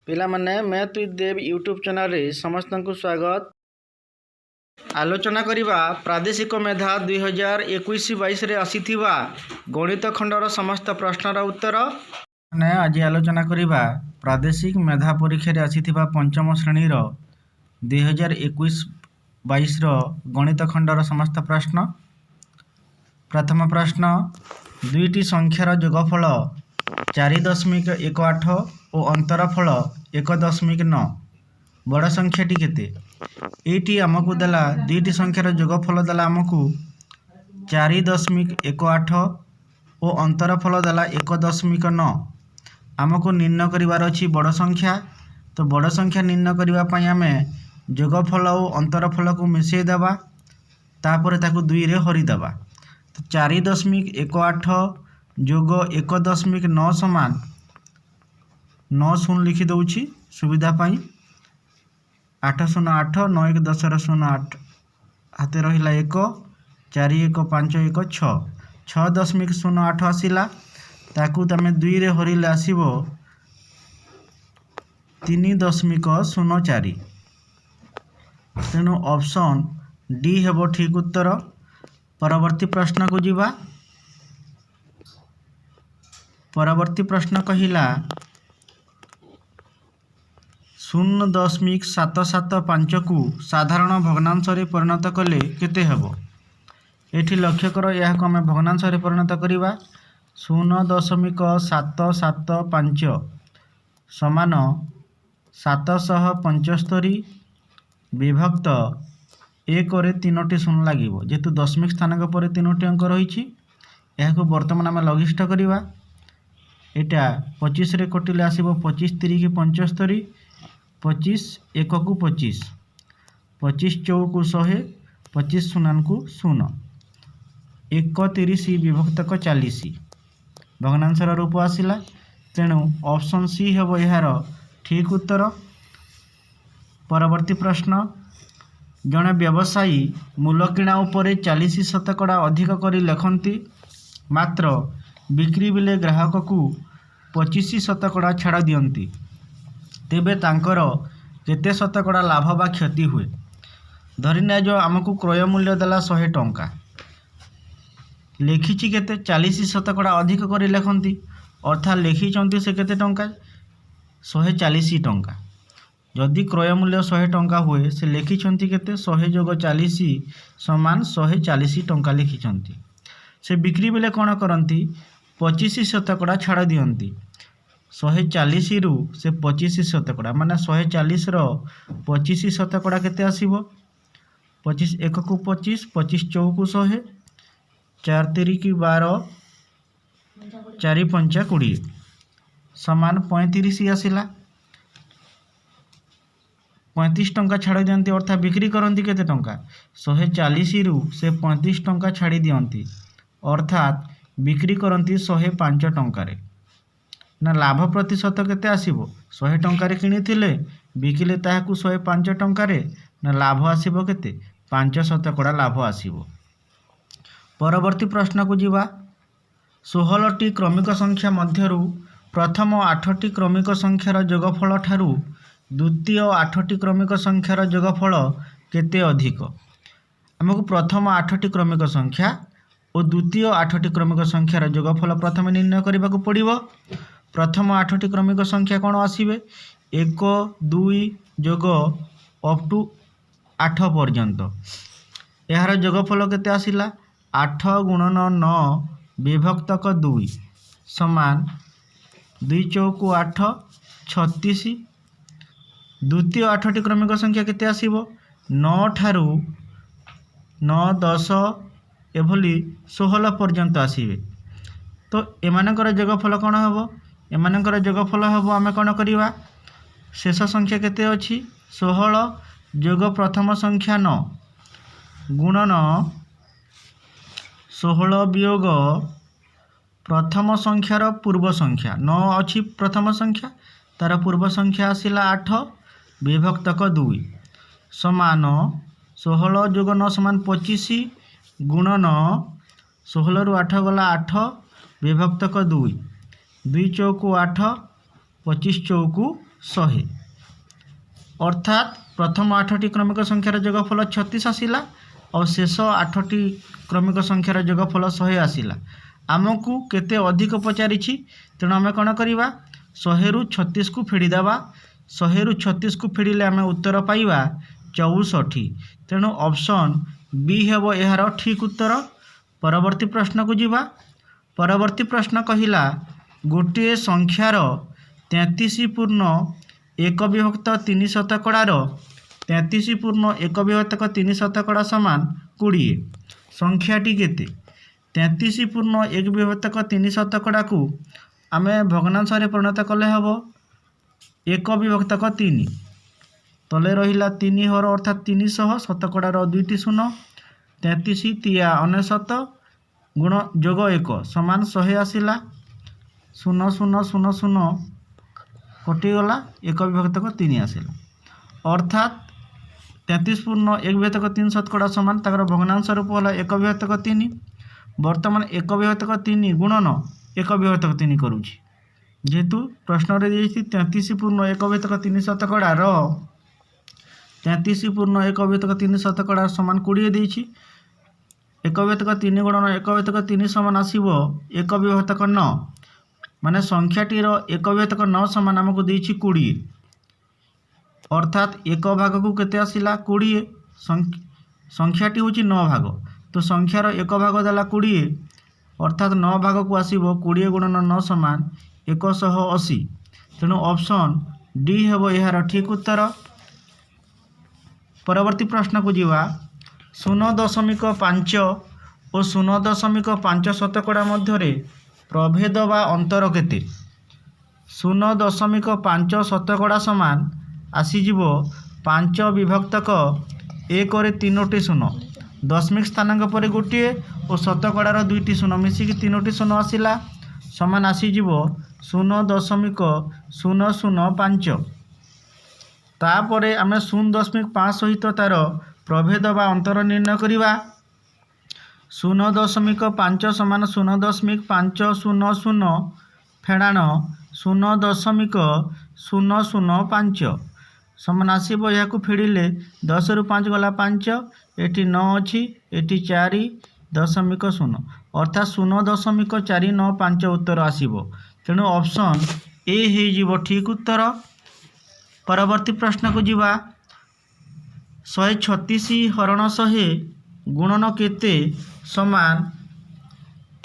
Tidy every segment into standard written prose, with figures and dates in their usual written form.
ପିଲାମାନେ, math with Dev YouTube ଚ୍ୟାନେଲରେ ସମସ୍ତଙ୍କୁ ସ୍ୱାଗତ। ଆଲୋଚନା କରିବା ପ୍ରାଦେଶିକ ମେଧା 2021-22ରେ ଆସିଥିବା ଗଣିତ ଖଣ୍ଡର ସମସ୍ତ ପ୍ରଶ୍ନର ଉତ୍ତର। ମାନେ ଆଜି ଆଲୋଚନା କରିବା ପ୍ରାଦେଶିକ ମେଧା ପରୀକ୍ଷାରେ ଆସିଥିବା ପଞ୍ଚମ ଶ୍ରେଣୀର 2021-22ର ଗଣିତ ଖଣ୍ଡର ସମସ୍ତ ପ୍ରଶ୍ନ। ପ୍ରଥମ ପ୍ରଶ୍ନ, ଦୁଇଟି ସଂଖ୍ୟାର ଯୋଗଫଳ 4.18 ଓ ଅନ୍ତରଫଳ 1.9, ବଡ଼ ସଂଖ୍ୟାଟି କେତେ? ଏଇଠି ଆମକୁ ଦେଲା, ଦୁଇଟି ସଂଖ୍ୟାର ଯୋଗଫଳ ଦେଲା ଆମକୁ 4.18 ଓ ଅନ୍ତରଫଳ ଦେଲା 1.9। ଆମକୁ ନିର୍ଣ୍ଣୟ କରିବାର ଅଛି ବଡ଼ ସଂଖ୍ୟା। ତ ବଡ଼ ସଂଖ୍ୟା ନିର୍ଣ୍ଣୟ କରିବା ପାଇଁ ଆମେ ଯୋଗଫଳ ଓ ଅନ୍ତରଫଳକୁ ମିଶାଇ ଦେବା, ତାପରେ ତାକୁ ଦୁଇରେ ହରିଦେବା। ତ 4.18 ଯୋଗ 1.9 ସମାନ ନଅ ଶୂନ ଲିଖି ଦେଉଛି ସୁବିଧା ପାଇଁ। ଆଠ ଶୂନ ଆଠ, ନଅ ଏକ ଦଶର ଶୂନ ଆଠ, ହାତେ ରହିଲା ଏକ, ଚାରି ଏକ ପାଞ୍ଚ ଏକ ଛଅ, 6.08 ଆସିଲା। ତାକୁ ତମେ ଦୁଇରେ ହରିଲେ ଆସିବ 3.04। ତେଣୁ ଅପସନ୍ ଡି ହେବ ଠିକ୍ ଉତ୍ତର। ପରବର୍ତ୍ତୀ ପ୍ରଶ୍ନକୁ ଯିବା। ପରବର୍ତ୍ତୀ ପ୍ରଶ୍ନ କହିଲା, 0.775କୁ ସାଧାରଣ ଭଗ୍ନାଂଶରେ ପରିଣତ କଲେ କେତେ ହେବ? ଏଠି ଲକ୍ଷ୍ୟ କର, ଏହାକୁ ଆମେ ଭଗ୍ନାଂଶରେ ପରିଣତ କରିବା। 0.775 ସମାନ 775 ବିଭକ୍ତ ଏକରେ ତିନୋଟି ଶୂନ ଲାଗିବ, ଯେହେତୁ ଦଶମିକ ସ୍ଥାନକ ପରେ ତିନୋଟି ଅଙ୍କ ରହିଛି। ଏହାକୁ ବର୍ତ୍ତମାନ ଆମେ ଲଘିଷ୍ଠ କରିବା। ଏଇଟା 25ରେ କଟିଲେ ଆସିବ 25 ତିରିକି 75, 25 ଏକକୁ 25, 25 ଚଉକୁ 100, 25 ଶୂନାନକୁ ଶୂନ, ଏକ 30 ବିଭକ୍ତକ 40 ଭଗ୍ନାଂଶର ରୂପ ଆସିଲା। ତେଣୁ ଅପସନ୍ ସି ହେବ ଏହାର ଠିକ୍ ଉତ୍ତର। ପରବର୍ତ୍ତୀ ପ୍ରଶ୍ନ, ଜଣେ ବ୍ୟବସାୟୀ ମୂଲ କିଣା ଉପରେ 40 ଶତକଡ଼ା ଅଧିକ କରି ଲେଖନ୍ତି, ମାତ୍ର ବିକ୍ରି ବେଳେ ଗ୍ରାହକକୁ 25 ଶତକଡ଼ା ଛାଡ଼ ଦିଅନ୍ତି, ତେବେ ତାଙ୍କର କେତେ ଶତକଡ଼ା ଲାଭ ବା କ୍ଷତି ହୁଏ? ଧରି ନିଆଯାଉ ଆମକୁ କ୍ରୟ ମୂଲ୍ୟ ଦେଲା 100 ଟଙ୍କା। ଲେଖିଛି କେତେ? 40 ଶତକଡ଼ା ଅଧିକ କରି ଲେଖନ୍ତି, ଅର୍ଥାତ୍ ଲେଖିଛନ୍ତି ସେ କେତେ ଟଙ୍କା? 140 ଟଙ୍କା। ଯଦି କ୍ରୟ ମୂଲ୍ୟ 100 ଟଙ୍କା ହୁଏ, ସେ ଲେଖିଛନ୍ତି କେତେ? 100 ଯୋଗ 40 ସମାନ 140 ଟଙ୍କା ଲେଖିଛନ୍ତି। ସେ ବିକ୍ରି ବେଳେ କ'ଣ କରନ୍ତି? 25 ଶତକଡ଼ା ଛାଡ଼ ଦିଅନ୍ତି। 140ରୁ ସେ 25 ଶତକଡ଼ା, ମାନେ 140ର 25 ଶତକଡ଼ା କେତେ ଆସିବ? 25 ଏକକୁ 25, 25 ଚଉକୁ 100, ଚାରି ତିରିକି 12, ଚାରି ପଞ୍ଚା 20 ସମାନ 35 ଆସିଲା। 35 ଟଙ୍କା ଛାଡ଼ି ଦିଅନ୍ତି, ଅର୍ଥାତ୍ ବିକ୍ରି କରନ୍ତି କେତେ ଟଙ୍କା? 140ରୁ ସେ 35 ଟଙ୍କା ଛାଡ଼ି ଦିଅନ୍ତି, ଅର୍ଥାତ୍ ବିକ୍ରି କରନ୍ତି 105 ଟଙ୍କାରେ। ନା ଲାଭ ପ୍ରତିଶତ କେତେ ଆସିବ? 100 ଟଙ୍କାରେ କିଣିଥିଲେ, ବିକିଲେ ତାହାକୁ 105 ଟଙ୍କାରେ, ନା ଲାଭ ଆସିବ କେତେ? 5 ଶତକଡ଼ା ଲାଭ ଆସିବ। ପରବର୍ତ୍ତୀ ପ୍ରଶ୍ନକୁ ଯିବା। 16ଟି କ୍ରମିକ ସଂଖ୍ୟା ମଧ୍ୟରୁ ପ୍ରଥମ ଆଠଟି କ୍ରମିକ ସଂଖ୍ୟାର ଯୋଗଫଳ ଠାରୁ ଦ୍ୱିତୀୟ ଆଠଟି କ୍ରମିକ ସଂଖ୍ୟାର ଯୋଗଫଳ କେତେ ଅଧିକ? ଆମକୁ ପ୍ରଥମ ଆଠଟି କ୍ରମିକ ସଂଖ୍ୟା ଓ ଦ୍ୱିତୀୟ ଆଠଟି କ୍ରମିକ ସଂଖ୍ୟାର ଯୋଗଫଳ ପ୍ରଥମେ ନିର୍ଣ୍ଣୟ କରିବାକୁ ପଡ଼ିବ। ପ୍ରଥମ ଆଠଟି କ୍ରମିକ ସଂଖ୍ୟା କ'ଣ ଆସିବେ? ଏକ, ଦୁଇ ଯୋଗ ଅପ୍ ଟୁ ଆଠ ପର୍ଯ୍ୟନ୍ତ। ଏହାର ଯୋଗଫଳ କେତେ ଆସିଲା? ଆଠ ଗୁଣନ ନଅ ବିଭକ୍ତକ ଦୁଇ ସମାନ ଦୁଇ ଚଉକୁ ଆଠ, 36। ଦ୍ୱିତୀୟ ଆଠଟି କ୍ରମିକ ସଂଖ୍ୟା କେତେ ଆସିବ? ନଅ ଠାରୁ ନଅ, 10 ଏଭଳି 16 ପର୍ଯ୍ୟନ୍ତ ଆସିବେ। ତ ଏମାନଙ୍କର ଯୋଗଫଳ କ'ଣ ହେବ? ଏମାନଙ୍କର ଯୋଗଫଳ ହେବ, ଆମେ କ'ଣ କରିବା? ଶେଷ ସଂଖ୍ୟା କେତେ ଅଛି? 16 ଯୋଗ ପ୍ରଥମ ସଂଖ୍ୟା ନଅ ଗୁଣନ 16 ବିୟୋଗ ପ୍ରଥମ ସଂଖ୍ୟାର ପୂର୍ବ ସଂଖ୍ୟା। ନଅ ଅଛି ପ୍ରଥମ ସଂଖ୍ୟା, ତାର ପୂର୍ବ ସଂଖ୍ୟା ଆସିଲା ଆଠ, ବିଭକ୍ତକ ଦୁଇ ସମାନ 16 ଯୋଗ ନଅ ସମାନ 25 ଗୁଣନ 16ରୁ ଆଠ ଗଲା ଆଠ, ବିଭକ୍ତକ ଦୁଇ, ଦୁଇ ଚଉକୁ ଆଠ, 25 ଚଉକୁ 100। ଅର୍ଥାତ୍ ପ୍ରଥମ ଆଠଟି କ୍ରମିକ ସଂଖ୍ୟାର ଯୋଗଫଳ 36 ଆସିଲା ଆଉ ଶେଷ ଆଠଟି କ୍ରମିକ ସଂଖ୍ୟାର ଯୋଗଫଳ 100 ଆସିଲା। ଆମକୁ କେତେ ଅଧିକ ପଚାରିଛି। ତେଣୁ ଆମେ କ'ଣ କରିବା? 100ରୁ 36କୁ ଫେଡ଼ିଦେବା। 100ରୁ 36କୁ ଫେଡ଼ିଲେ ଆମେ ଉତ୍ତର ପାଇବା 64। ତେଣୁ ଅପସନ୍ ବି ହେବ ଏହାର ଠିକ୍ ଉତ୍ତର। ପରବର୍ତ୍ତୀ ପ୍ରଶ୍ନକୁ ଯିବା। ପରବର୍ତ୍ତୀ ପ୍ରଶ୍ନ କହିଲା, ଗୋଟିଏ ସଂଖ୍ୟାର 33.1 ବିଭକ୍ତ 3 ଶତକଡ଼ାର 33.1 ବିଭକ୍ତକ 3 ଶତକଡ଼ା ସମାନ 20, ସଂଖ୍ୟାଟି କେତେ? 33.1 ବିଭକ୍ତକ 3 ଶତକଡ଼ାକୁ ଆମେ ଭଗ୍ନାଂଶରେ ପରିଣତ କଲେ ହେବ 1 ବିଭକ୍ତକ 3। ତଳେ ରହିଲା ତିନି ହର, ଅର୍ଥାତ୍ 300, ଶତକଡ଼ାର ଦୁଇଟି ଶୂନ। 33 ତିଆ 99 ଗୁଣ ଯୋଗ 1 ସମାନ 100 ଆସିଲା। ଶୂନ ଶୂନ ଶୂନ ଶୂନ କଟିଗଲା, 1 ବିଭକ୍ତକ 3 ଆସିଲା। ଅର୍ଥାତ୍ 33.1 ବିଭକ୍ତକ 3 ଶତକଡ଼ା ସମାନ ତାଙ୍କର ଭଗ୍ନାଂଶ ରୂପ ହେଲା 1 ବିଭକ୍ତକ 3। ବର୍ତ୍ତମାନ 1 ବିଭକ୍ତକ 3 ଗୁଣନ 1 ବିଭକ୍ତକ 3 କରୁଛି। ଯେହେତୁ ପ୍ରଶ୍ନରେ ଦେଇଛି 33.1 ବିଭକ୍ତକ 3 ଶତକଡ଼ାର 33.1 ବିଭକ୍ତକ 3 ଶତକଡ଼ା ସମାନ 20 ଦେଇଛି। 1 ବିଭକ୍ତକ 3 ଗୁଣନ 1 ବିଭକ୍ତକ 3 ସମାନ ଆସିବ 1 ବିଭକ୍ତକ 9। ମାନେ ସଂଖ୍ୟାଟିର 1 ବିଭକ୍ତକ 9 ସମାନ ଆମକୁ ଦେଇଛି 20। ଅର୍ଥାତ୍ ଏକ ଭାଗକୁ କେତେ ଆସିଲା? 20। ସଂଖ୍ୟାଟି ହେଉଛି 9 ଭାଗ। ତ ସଂଖ୍ୟାର ଏକ ଭାଗ ଦେଲା 20, ଅର୍ଥାତ୍ 9 ଭାଗକୁ ଆସିବ 20 ଗୁଣନ 9 ସମାନ 180। ତେଣୁ ଅପସନ୍ ଡି ହେବ ଏହାର ଠିକ୍ ଉତ୍ତର। ପରବର୍ତ୍ତୀ ପ୍ରଶ୍ନକୁ ଯିବା। 0.5 ଓ 0.5 ଶତକଡ଼ା ମଧ୍ୟରେ ପ୍ରଭେଦ ବା ଅନ୍ତର କେତେ? 0.5 ଶତକଡ଼ା ସମାନ ଆସିଯିବ 5 ବିଭକ୍ତକ 1ରେ ତିନୋଟି ଶୂନ, ଦଶମିକ ସ୍ଥାନାଙ୍କ ପରେ ଗୋଟିଏ ଓ ଶତକଡ଼ାର ଦୁଇଟି ଶୂନ ମିଶିକି ତିନୋଟି ଶୂନ ଆସିଲା, ସମାନ ଆସିଯିବ 0.005। ତାପରେ ଆମେ 0.5 ସହିତ ତା'ର ପ୍ରଭେଦ ବା ଅନ୍ତର ନିର୍ଣ୍ଣୟ କରିବା। 0.5 ସମାନ 0.500 ଫେଡ଼ାଣ 0.005 ସମାନ ଆସିବ। ଏହାକୁ ଫେଡ଼ିଲେ 10ରୁ 5 ଗଲା 5, ଏଠି 9 ଅଛି, ଏଠି 4.0, ଅର୍ଥାତ୍ 0.495 ଉତ୍ତର ଆସିବ। ତେଣୁ ଅପସନ୍ ଏ ହେଇଯିବ ଠିକ୍ ଉତ୍ତର। ପରବର୍ତ୍ତୀ ପ୍ରଶ୍ନକୁ ଯିବା। 136 ହରଣ 100 ଗୁଣନ କେତେ ସମାନ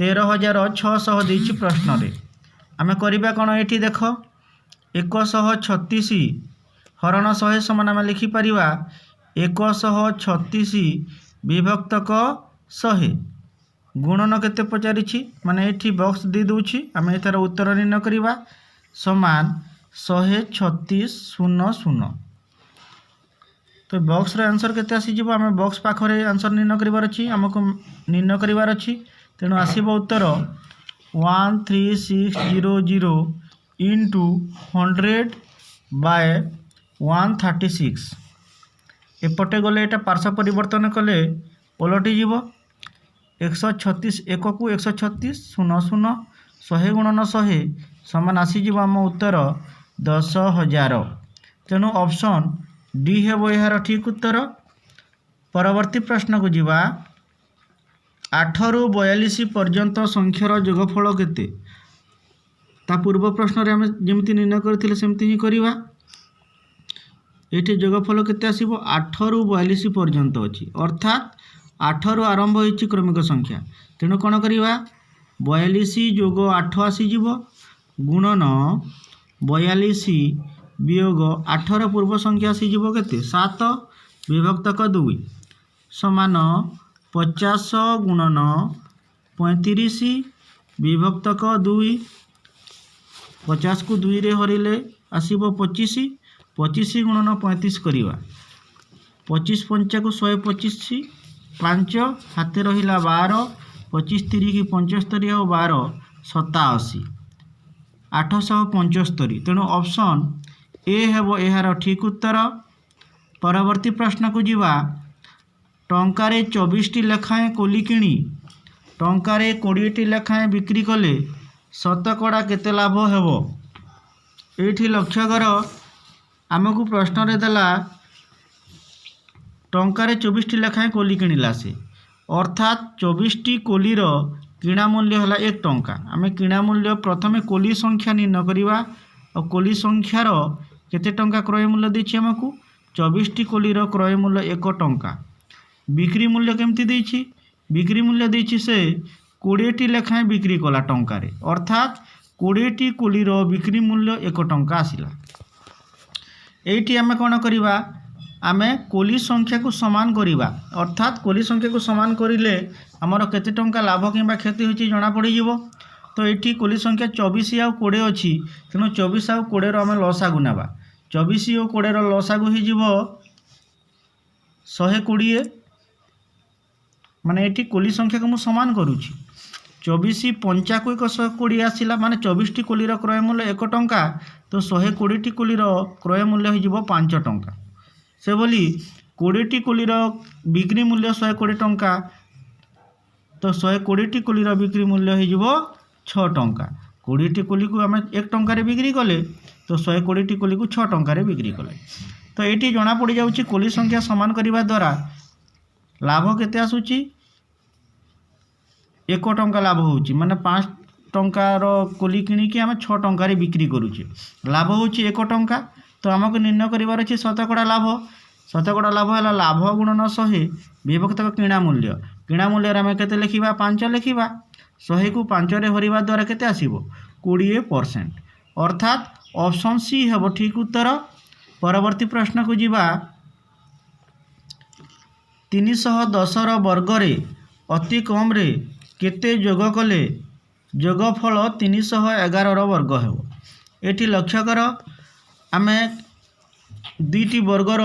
13,600 ଦେଇଛି ପ୍ରଶ୍ନରେ। ଆମେ କରିବା କ'ଣ ଏଠି ଦେଖ। 136 ହରଣ 100 ସମାନ ଆମେ ଲେଖିପାରିବା 136 ବିଭକ୍ତକ 100 ଗୁଣନ କେତେ ପଚାରିଛି। ମାନେ ଏଠି ବକ୍ସ ଦେଇ ଦେଉଛି, ଆମେ ଏଥର ଉତ୍ତର ନିର୍ଣ୍ଣୟ କରିବା, ସମାନ 136 ଶୂନ ଶୂନ। ତ ବକ୍ସର ଆନ୍ସର୍ କେତେ ଆସିଯିବ? ଆମେ ବକ୍ସ ପାଖରେ ଆନ୍ସର୍ ନିର୍ଣ୍ଣୟ କରିବାର ଅଛି, ଆମକୁ ନିର୍ଣ୍ଣୟ କରିବାର ଅଛି। ତେଣୁ ଆସିବ ଉତ୍ତର 13600 into 100 by 136। ଏପଟେ ଗଲେ ଏଇଟା ପାର୍ଶ୍ୱ ପରିବର୍ତ୍ତନ କଲେ ଓଲଟି ଯିବ। 136 ଏକକୁ 136 ଶୂନ ଶୂନ, 100 ଗୁଣନ 100 ସମାନ ଆସିଯିବ ଆମ ଉତ୍ତର 10,000। ତେଣୁ ଅପସନ୍ ଡି ହେବ ଏହାର ଠିକ୍ ଉତ୍ତର। ପରବର୍ତ୍ତୀ ପ୍ରଶ୍ନକୁ ଯିବା। 8ରୁ 42 ପର୍ଯ୍ୟନ୍ତ ସଂଖ୍ୟାର ଯୋଗଫଳ କେତେ? ତା ପୂର୍ବ ପ୍ରଶ୍ନରେ ଆମେ ଯେମିତି ନିର୍ଣ୍ଣୟ କରିଥିଲେ, ସେମିତି ହିଁ କରିବା। ଏଠି ଯୋଗଫଳ କେତେ ଆସିବ? 8ରୁ 42 ପର୍ଯ୍ୟନ୍ତ ଅଛି, ଅର୍ଥାତ୍ 8ରୁ ଆରମ୍ଭ ହୋଇଛି କ୍ରମିକ ସଂଖ୍ୟା। ତେଣୁ କ'ଣ କରିବା? 42 ଯୋଗ 8 ଆସିଯିବ, ଗୁଣନ 42 ବିୟୋଗ 8ର ପୂର୍ବ ସଂଖ୍ୟା ଆସିଯିବ କେତେ? 7 ବିଭକ୍ତକ 2 ସମାନ 50 ଗୁଣନ 35 ବିଭକ୍ତକ 2। 50କୁ 2ରେ ହରିଲେ ଆସିବ 25। 25 ଗୁଣନ 35 କରିବା। 25 ପଞ୍ଚାକୁ 125, 5 ହାତେ ରହିଲା 12। 25 ତିରିକି 75 ଆଉ 12 87, 875। ତେଣୁ ଅପସନ୍ ଏ ହେବ ଏହାର ଠିକ୍ ଉତ୍ତର। ପରବର୍ତ୍ତୀ ପ୍ରଶ୍ନକୁ ଯିବା। ଟଙ୍କାରେ 24ଟି ଲେଖାଏଁ କୋଲି କିଣି ଟଙ୍କାରେ 20ଟି ଲେଖାଏଁ ବିକ୍ରି କଲେ ଶତକଡ଼ା କେତେ ଲାଭ ହେବ? ଏଇଠି ଲକ୍ଷ୍ୟ କର। ଆମକୁ ପ୍ରଶ୍ନରେ ଦେଲା, ଟଙ୍କାରେ 24ଟି ଲେଖାଏଁ କୋଲି କିଣିଲା ସେ। ଅର୍ଥାତ୍ 24ଟି କୋଲିର କିଣା ମୂଲ୍ୟ ହେଲା 1 ଟଙ୍କା। ଆମେ କିଣା ମୂଲ୍ୟ, ପ୍ରଥମେ କୋଲି ସଂଖ୍ୟା ନିର୍ଣ୍ଣୟ କରିବା। ଆଉ କୋଲି ସଂଖ୍ୟାର କେତେ ଟଙ୍କା କ୍ରୟ ମୂଲ୍ୟ ଦେଇଛି ଆମକୁ? 24ଟି କୋଲିର କ୍ରୟ ମୂଲ୍ୟ 1 ଟଙ୍କା। ବିକ୍ରି ମୂଲ୍ୟ କେମିତି ଦେଇଛି? ବିକ୍ରି ମୂଲ୍ୟ ଦେଇଛି, ସେ 20ଟି ଲେଖାଏଁ ବିକ୍ରି କଲା ଟଙ୍କାରେ। ଅର୍ଥାତ୍ 20ଟି କୋଲିର ବିକ୍ରି ମୂଲ୍ୟ 1 ଟଙ୍କା ଆସିଲା। ଏଇଠି ଆମେ କ'ଣ କରିବା? ଆମେ କୋଲି ସଂଖ୍ୟାକୁ ସମାନ କରିବା। ଅର୍ଥାତ୍ କୋଲି ସଂଖ୍ୟାକୁ ସମାନ କରିଲେ ଆମର କେତେ ଟଙ୍କା ଲାଭ କିମ୍ବା କ୍ଷତି ହୋଇଛି ଜଣାପଡ଼ିଯିବ। ତ ଏଇଠି କୋଲି ସଂଖ୍ୟା 24 ଆଉ 20 ଅଛି। ତେଣୁ 24 ଆଉ 20ର ଆମେ ଲସାଗୁ ନେବା। 24 ଓ 20ର ଲସାଗୁ ହେଇଯିବ 120। ମାନେ ଏଠି କୋଲି ସଂଖ୍ୟାକୁ ମୁଁ ସମାନ କରୁଛି। 24 ପଞ୍ଚାକୁ 120 ଆସିଲା। ମାନେ 24ଟି କୋଲିର କ୍ରୟ ମୂଲ୍ୟ 1 ଟଙ୍କା, ତ 120ଟି କୋଲିର କ୍ରୟ ମୂଲ୍ୟ ହେଇଯିବ 5 ଟଙ୍କା। ସେଭଳି 20ଟି କୋଲିର ବିକ୍ରି ମୂଲ୍ୟ 120 ଟଙ୍କା, ତ 120ଟି କୋଲିର ବିକ୍ରି ମୂଲ୍ୟ ହେଇଯିବ 6 ଟଙ୍କା। 20ଟି କୋଲିକୁ ଆମେ 1 ଟଙ୍କାରେ ବିକ୍ରି କଲେ, ତ 120ଟି କୋଲିକୁ 6 ଟଙ୍କାରେ ବିକ୍ରି କଲେ। ତ ଏଇଠି ଜଣାପଡ଼ିଯାଉଛି, କୋଲି ସଂଖ୍ୟା ସମାନ କରିବା ଦ୍ୱାରା ଲାଭ କେତେ ଆସୁଛି? 1 ଟଙ୍କା ଲାଭ ହେଉଛି। ମାନେ 5 ଟଙ୍କାର କୋଲି କିଣିକି ଆମେ 6 ଟଙ୍କାରେ ବିକ୍ରି କରୁଛେ, ଲାଭ ହେଉଛି 1 ଟଙ୍କା। ତ ଆମକୁ ନିର୍ଣ୍ଣୟ କରିବାର ଅଛି ଶତକଡ଼ା ଲାଭ। ଶତକଡ଼ା ଲାଭ ହେଲା ଲାଭ ଗୁଣନ 100 ବିଭକ୍ତ କିଣା ମୂଲ୍ୟ। କିଣା ମୂଲ୍ୟରେ ଆମେ କେତେ ଲେଖିବା? 5 ଲେଖିବା। 100କୁ 5ରେ ହରିବା ଦ୍ୱାରା କେତେ ଆସିବ? 20%। ଅର୍ଥାତ୍ ଅପସନ୍ ସି ହେବ ଠିକ୍ ଉତ୍ତର। ପରବର୍ତ୍ତୀ ପ୍ରଶ୍ନକୁ ଯିବା। 310ର ବର୍ଗରେ ଅତି କମ୍ରେ କେତେ ଯୋଗ କଲେ ଯୋଗଫଳ 311ର ବର୍ଗ ହେବ? ଏଠି ଲକ୍ଷ୍ୟ କର, ଆମେ ଦୁଇଟି ବର୍ଗର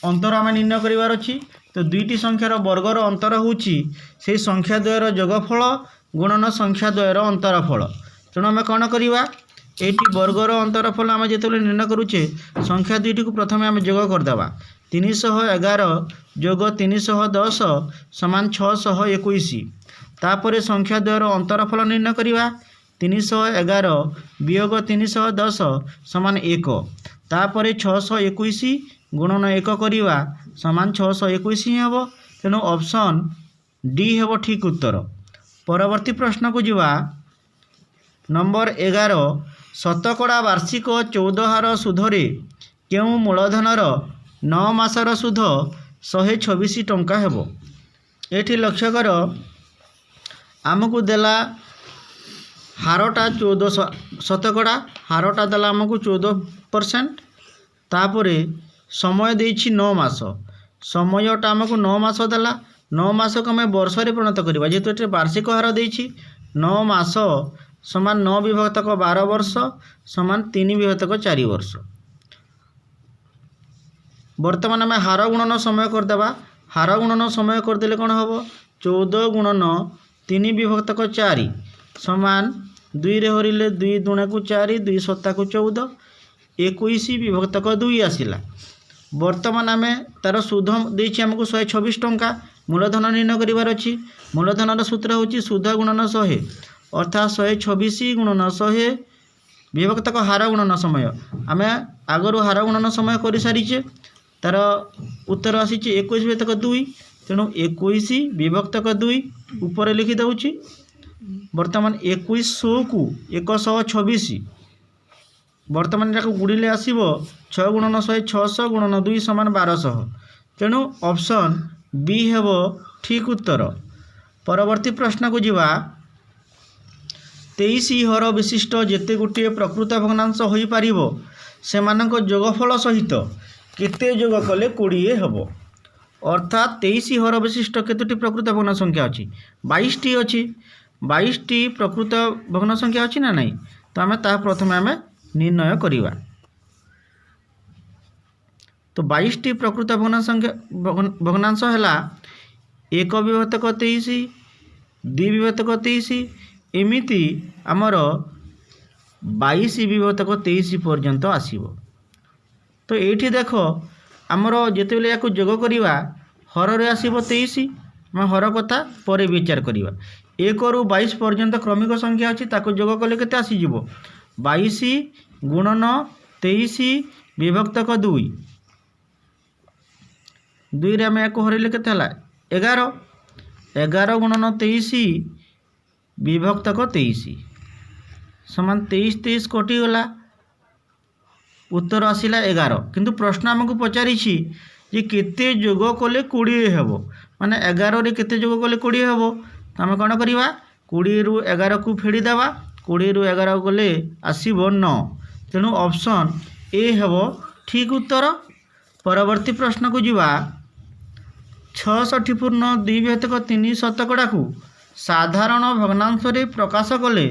ଅନ୍ତର ଆମେ ନିର୍ଣ୍ଣୟ କରିବାର ଅଛି। ତ ଦୁଇଟି ସଂଖ୍ୟାର ବର୍ଗର ଅନ୍ତର ହେଉଛି ସେଇ ସଂଖ୍ୟା ଦ୍ୱୟର ଯୋଗଫଳ ଗୁଣନ ସଂଖ୍ୟା ଦ୍ୱୟର ଅନ୍ତରଫଳ। ତେଣୁ ଆମେ କ'ଣ କରିବା? ଏଇଠି ବର୍ଗର ଅନ୍ତରଫଳ ଆମେ ଯେତେବେଳେ ନିର୍ଣ୍ଣୟ କରୁଛେ, ସଂଖ୍ୟା ଦୁଇଟିକୁ ପ୍ରଥମେ ଆମେ ଯୋଗ କରିଦେବା। 311 ଯୋଗ 310 ସମାନ 621। ତାପରେ ସଂଖ୍ୟା ଦ୍ୱୟର ଅନ୍ତରଫଳ ନିର୍ଣ୍ଣୟ କରିବା। 311 ବିୟୋଗ 310 ସମାନ 1। ତାପରେ 621 ଗୁଣନ 1 କରିବା, ସମାନ 621 ହିଁ ହେବ। ତେଣୁ ଅପସନ୍ ଡି ହେବ ଠିକ୍ ଉତ୍ତର। ପରବର୍ତ୍ତୀ ପ୍ରଶ୍ନକୁ ଯିବା। ନମ୍ବର 11। ଶତକଡ଼ା ବାର୍ଷିକ 14 ହାର ସୁଧରେ କେଉଁ ମୂଳଧନର 9 ମାସର ସୁଧ 126 ଟଙ୍କା ହେବ? ଏଠି ଲକ୍ଷ୍ୟ କର, ଆମକୁ ଦେଲା ହାରଟା 14, ଶତକଡ଼ା ହାରଟା ଦେଲା ଆମକୁ 14%। ତାପରେ ସମୟ ଦେଇଛି 9 ମାସ। ସମୟଟା ଆମକୁ 9 ମାସ ଦେଲା। 9 ମାସକୁ ଆମେ ବର୍ଷରେ ପରିଣତ କରିବା, ଯେହେତୁ ଏଠି ବାର୍ଷିକ ହାର ଦେଇଛି। 9 ମାସ ସମାନ 9 ବିଭକ୍ତକ 12 ବର୍ଷ ସମାନ 3 ବିଭକ୍ତକ 4 ବର୍ଷ। ବର୍ତ୍ତମାନ ଆମେ ହାର ଗୁଣନ ସମୟ କରିଦେବା। ହାର ଗୁଣନ ସମୟ କରିଦେଲେ କ'ଣ ହେବ? 14 ଗୁଣନ 3 ବିଭକ୍ତକ 4 ସମାନ, 2ରେ ହରିଲେ 2 ଦୁଣକୁ 4, 2 ସତାକୁ 14, 21 ବିଭକ୍ତକ 2 ଆସିଲା। ବର୍ତ୍ତମାନ ଆମେ ତା'ର ସୁଧ ଦେଇଛି ଆମକୁ 126 ଟଙ୍କା। ମୂଳଧନ ନିର୍ଣ୍ଣୟ କରିବାର ଅଛି। ମୂଳଧନର ସୂତ୍ର ହେଉଛି ସୁଧ ଗୁଣନ 100। ଅର୍ଥାତ୍ 126 ଗୁଣନ 100 ବିଭକ୍ତକ ହାର ଗୁଣନ ସମୟ। ଆମେ ଆଗରୁ ହାର ଗୁଣନ ସମୟ କରିସାରିଛେ, ତା'ର ଉତ୍ତର ଆସିଛି 21 ବିଭକ୍ତକ 2। ତେଣୁ 21 ବିଭକ୍ତକ 2 ଉପରେ ଲେଖିଦେଉଛି। ବର୍ତ୍ତମାନ 2100କୁ 126। ବର୍ତ୍ତମାନ ଏଟାକୁ ଗୁଣିଲେ ଆସିବ 6 ଗୁଣନ 100, 600 ଗୁଣନ 2 ସମାନ 1200। ତେଣୁ ଅପସନ୍ ବି ହେବ ଠିକ୍ ଉତ୍ତର। ପରବର୍ତ୍ତୀ ପ୍ରଶ୍ନକୁ ଯିବା। 23 ହର ବିଶିଷ୍ଟ ଯେତେ ଗୋଟିଏ ପ୍ରକୃତ ଭଗ୍ନାଂଶ ହୋଇପାରିବ, ସେମାନଙ୍କ ଯୋଗଫଳ ସହିତ କେତେ ଯୋଗ କଲେ 20 ହେବ? ଅର୍ଥାତ୍ 23 ହର ବିଶିଷ୍ଟ କେତୋଟି ପ୍ରକୃତ ଭଗ୍ନ ସଂଖ୍ୟା ଅଛି? 22ଟି ଅଛି। 22ଟି ପ୍ରକୃତ ଭଗ୍ନ ସଂଖ୍ୟା ଅଛି ନା ନାହିଁ, ତ ଆମେ ତାହା ପ୍ରଥମେ ଆମେ ନିର୍ଣ୍ଣୟ କରିବା। ତ 22ଟି ପ୍ରକୃତ ଭଗ୍ନ ସଂଖ୍ୟା, ଭଗ୍ନାଂଶ ହେଲା 1 ବିଭକ୍ତକ 23, 2 ବିଭକ୍ତକ 23, ଏମିତି ଆମର 22 ବିଭକ୍ତକ 23 ପର୍ଯ୍ୟନ୍ତ ଆସିବ। ତ ଏଇଠି ଦେଖ, ଆମର ଯେତେବେଳେ ୟାକୁ ଯୋଗ କରିବା, ହରରେ ଆସିବ 23। ଆମେ ହର କଥା ପରେ ବିଚାର କରିବା। 1ରୁ 22 ପର୍ଯ୍ୟନ୍ତ କ୍ରମିକ ସଂଖ୍ୟା ଅଛି, ତାକୁ ଯୋଗ କଲେ କେତେ ଆସିଯିବ? 22 ଗୁଣନ 23 ବିଭକ୍ତକ ଦୁଇ। ଦୁଇରେ ଆମେ ୟାକୁ ହରେଇଲେ କେତେ ହେଲା? 11। 11 ଗୁଣନ 23 ବିଭକ୍ତକ 23 ସମାନ 23 23 କଟିଗଲା, ଉତ୍ତର ଆସିଲା 11। କିନ୍ତୁ ପ୍ରଶ୍ନ ଆମକୁ ପଚାରିଛି ଯେ କେତେ ଯୋଗ କଲେ 20 ହେବ, ମାନେ 11ରେ କେତେ ଯୋଗ କଲେ 20 ହେବ। ତ ଆମେ କ'ଣ କରିବା? 20ରୁ 11କୁ ଫେଡ଼ିଦେବା। 20ରୁ 11 ଗଲେ ଆସିବ 9। ତେଣୁ ଅପସନ୍ ଏ ହେବ ଠିକ୍ ଉତ୍ତର। ପରବର୍ତ୍ତୀ ପ୍ରଶ୍ନକୁ ଯିବା। 66.2 ବିଭକ୍ତକ 3 ଶତକଡ଼ାକୁ ସାଧାରଣ ଭଗ୍ନାଂଶରେ ପ୍ରକାଶ କଲେ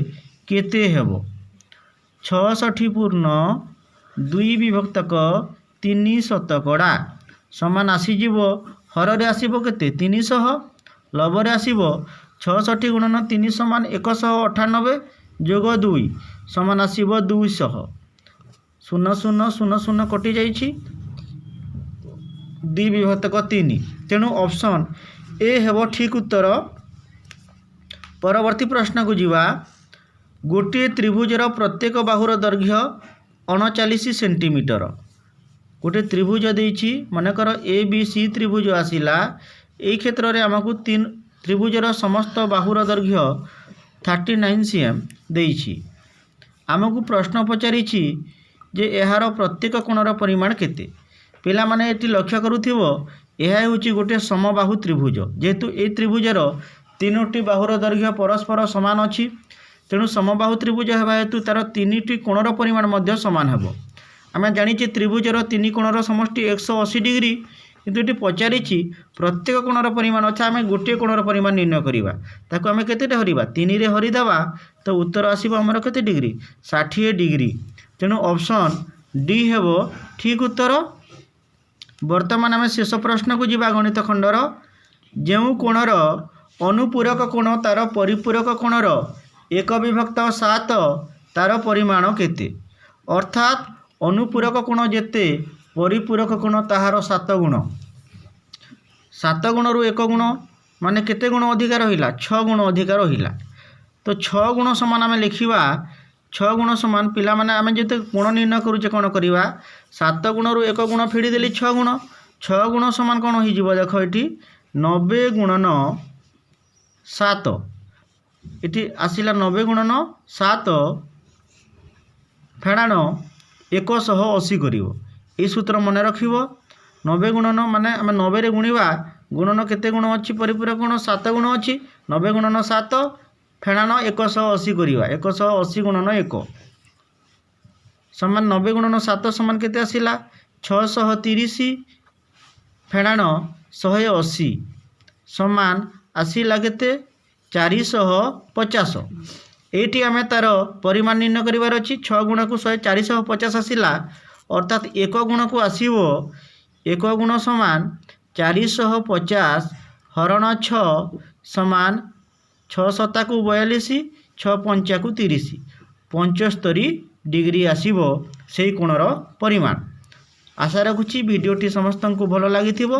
କେତେ ହେବ? 66.2 ବିଭକ୍ତକ 3 ଶତକଡ଼ା ସମାନ ଆସିଯିବ, ହରରେ ଆସିବ କେତେ? 300। ଲବରେ ଆସିବ 66 ଗୁଣନ 3 ସମାନ 198 ଯୋଗ 2 ସମାନ ଆସିବ 200। ଶୂନ ଶୂନ ଶୂନ ଶୂନ କଟିଯାଇଛି, 2 ବିଭକ୍ତକ 3। ତେଣୁ ଅପସନ୍ ଏ ହେବ ଠିକ୍ ଉତ୍ତର। ପରବର୍ତ୍ତୀ ପ୍ରଶ୍ନକୁ ଯିବା। ଗୋଟିଏ ତ୍ରିଭୁଜର ପ୍ରତ୍ୟେକ ବାହୁର ଦୈର୍ଘ୍ୟ 39 ସେଣ୍ଟିମିଟର। ଗୋଟିଏ ତ୍ରିଭୁଜ ଦେଇଛି, ମନେକର ଏ ବି ସି ତ୍ରିଭୁଜ ଆସିଲା। ଏଇ କ୍ଷେତ୍ରରେ ଆମକୁ ତିନି ତ୍ରିଭୁଜର ସମସ୍ତ ବାହୁର ଦୈର୍ଘ୍ୟ 39 cm ଦେଇଛି। ଆମକୁ ପ୍ରଶ୍ନ ପଚାରିଛି ଯେ ଏହାର ପ୍ରତ୍ୟେକ କୋଣର ପରିମାଣ କେତେ? ପିଲାମାନେ, ଏଠି ଲକ୍ଷ୍ୟ କରୁଥିବ, ଏହା ହେଉଛି ଗୋଟିଏ ସମବାହୁ ତ୍ରିଭୁଜ। ଯେହେତୁ ଏଇ ତ୍ରିଭୁଜର ତିନୋଟି ବାହୁର ଦୈର୍ଘ୍ୟ ପରସ୍ପର ସମାନ ଅଛି, ତେଣୁ ସମବାହୁ ତ୍ରିଭୁଜ ହେବା ହେତୁ ତା'ର ତିନିଟି କୋଣର ପରିମାଣ ମଧ୍ୟ ସମାନ ହେବ। ଆମେ ଜାଣିଛେ ତ୍ରିଭୁଜର ତିନି କୋଣର ସମଷ୍ଟି 180 ଡିଗ୍ରୀ। କିନ୍ତୁ ଏଠି ପଚାରିଛି ପ୍ରତ୍ୟେକ କୋଣର ପରିମାଣ ଅଛି, ଆମେ ଗୋଟିଏ କୋଣର ପରିମାଣ ନିର୍ଣ୍ଣୟ କରିବା। ତାକୁ ଆମେ କେତେଟା ହରିବା? ତିନିରେ ହରିଦେବା ତ ଉତ୍ତର ଆସିବ ଆମର କେତେ ଡିଗ୍ରୀ? 60 ଡିଗ୍ରୀ। ତେଣୁ ଅପସନ୍ ଡି ହେବ ଠିକ୍ ଉତ୍ତର। ବର୍ତ୍ତମାନ ଆମେ ଶେଷ ପ୍ରଶ୍ନକୁ ଯିବା ଗଣିତ ଖଣ୍ଡର। ଯେଉଁ କୋଣର ଅନୁପୂରକ କୋଣ ତାର ପରିପୂରକ କୋଣର 1 ବିଭକ୍ତ 7, ତାର ପରିମାଣ କେତେ? ଅର୍ଥାତ୍ ଅନୁପୂରକ କୋଣ ଯେତେ, ପରିପୂରକ କୋଣ ତାହାର 7 ଗୁଣ। 7 ଗୁଣରୁ 1 ଗୁଣ ମାନେ କେତେ ଗୁଣ ଅଧିକା ରହିଲା? 6 ଗୁଣ ଅଧିକା ରହିଲା। ତ 6 ଗୁଣ ସମାନ ଆମେ ଲେଖିବା, 6 ଗୁଣ ସମାନ, ପିଲାମାନେ, ଆମେ ଯେତେ କୋଣ ନିର୍ଣ୍ଣୟ କରୁଛେ, କ'ଣ କରିବା? 7 ଗୁଣରୁ 1 ଗୁଣ ଫେଡ଼ିଦେଲି 6 ଗୁଣ। 6 ଗୁଣ ସମାନ କ'ଣ ହେଇଯିବ? ଦେଖ, ଏଠି 90 ଗୁଣନ 7, ଏଠି ଆସିଲା 90 ଗୁଣନ 7 ଫେଡ଼ାଣ 180 କରିବ। ଏଇ ସୂତ୍ର ମନେ ରଖିବ। 90 ଗୁଣନ ମାନେ ଆମେ 90ରେ ଗୁଣିବା। ଗୁଣନ କେତେ ଗୁଣ ଅଛି ପରିପୂରକ ଗୁଣ? 7 ଗୁଣ ଅଛି। 90 ଗୁଣନ 7 ଫେଡ଼ାଣ 180 କରିବା। 180 ଗୁଣନ 1 ସମାନ 90 ଗୁଣନ 7 ସମାନ କେତେ ଆସିଲା? 630 ଫେଡ଼ାଣ 180 ସମାନ ଆସିଲା କେତେ? 450। ଏଇଠି ଆମେ ତା'ର ପରିମାଣ ନିର୍ଣ୍ଣୟ କରିବାର ଅଛି। 6 ଗୁଣକୁ 450 ଆସିଲା, ଅର୍ଥାତ୍ 1 ଗୁଣକୁ ଆସିବ, 1 ଗୁଣ ସମାନ 450 ହରଣ 6 ସମାନ 6 ସତାକୁ 42, 6 ପଞ୍ଚାକୁ 30, 75 ଡିଗ୍ରୀ ଆସିବ ସେଇ କୋଣର ପରିମାଣ। ଆଶା ରଖୁଛି ଭିଡ଼ିଓଟି ସମସ୍ତଙ୍କୁ ଭଲ ଲାଗିଥିବ।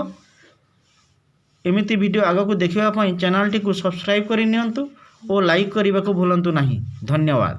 ଏମିତି ଭିଡ଼ିଓ ଆଗକୁ ଦେଖିବା ପାଇଁ ଚ୍ୟାନେଲଟିକୁ ସବସ୍କ୍ରାଇବ୍ କରି ନିଅନ୍ତୁ ଓ ଲାଇକ୍ କରିବାକୁ ଭୁଲନ୍ତୁ ନାହିଁ। ଧନ୍ୟବାଦ।